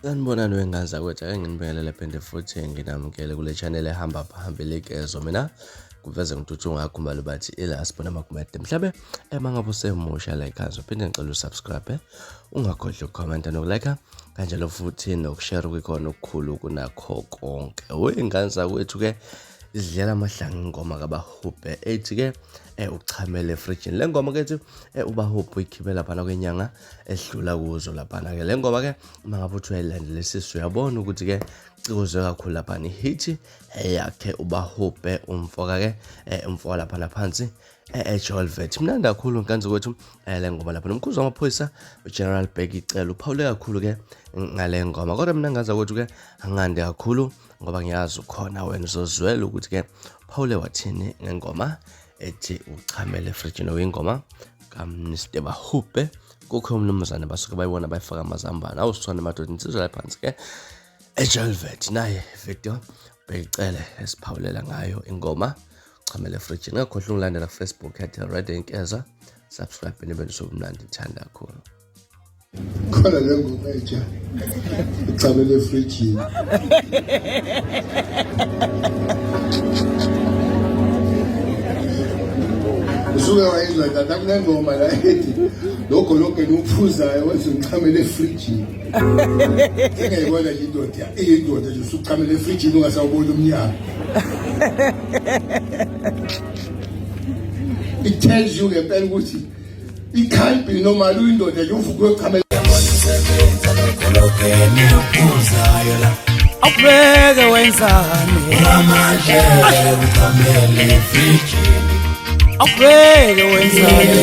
Sanibonani wengane zakwethu, ake nginibingelele phinde futhi nginamukele kule channel ehamba phambili kezo mina kuveze ngithuthunga ngakhumalo bathi ila sibona amakumede mhlabe ema ngabe usemusha la ekhaya uphinde ngicela usubscribe ungakhohlwa ukukhomenta nokulike kanjalo futhi nokushare kwikhona okukhulu kunakho konke. Wengane zakwethu ke idlela amahlanga ingoma kaBahubhe ethi ke uchamele efrijini. Le ngoma ke ethi uBahubhe uyikhiphe laphana kwenyanga edlula kuzo laphana ke. Le ngoma ke uma ngabe uthi uyayilandelisisa uyabona ukuthi ke cikozwe kakhulu laphana ihithi eyakhe uBahubhe umfoka ke umfoka laphana phansi eJolvet. Mnandi kakhulu nkanzi kwethu le ngoma lapha. Nomkhuzi wamaphoyisa uGeneral Bheki Cele uphawule kakhulu ke ngale ngoma, kodwa mina ngaza kwethu ke angande kakhulu ngoba ngiyazi ukhona wena uzozwela ukuthi ke phawule wathini ngengoma ethi uchamele efrijini, okuyingoma kaMr Bahubhe. Kukho umnumzane basuke bayibona bayifaka amazambane awusithwane madoda insizwa la phansi ke eJolvet naye video Bheki Cele esiphawulela ngayo ingoma uchamele efrijini. Ungakhohlwa ungilandela ku-Facebook at Radio Inkeza, subscribe nibe nisobumnandi ngithanda kakhulu. Khona le ngoma entsha uchamele efrijini. Usuke wayizwa tata kunengoma la ethi lokho lokho enuphuzayo wenza uchamele efrijini. Sengiyayibona nje indoda iyindoda nje usuchamele efrijini ungasawuboni umnyango. It tells you ngempela ukuthi it can't be normal uyindoda nje uvuke uyochamela. Awubheke wenzani awubheke wenzani.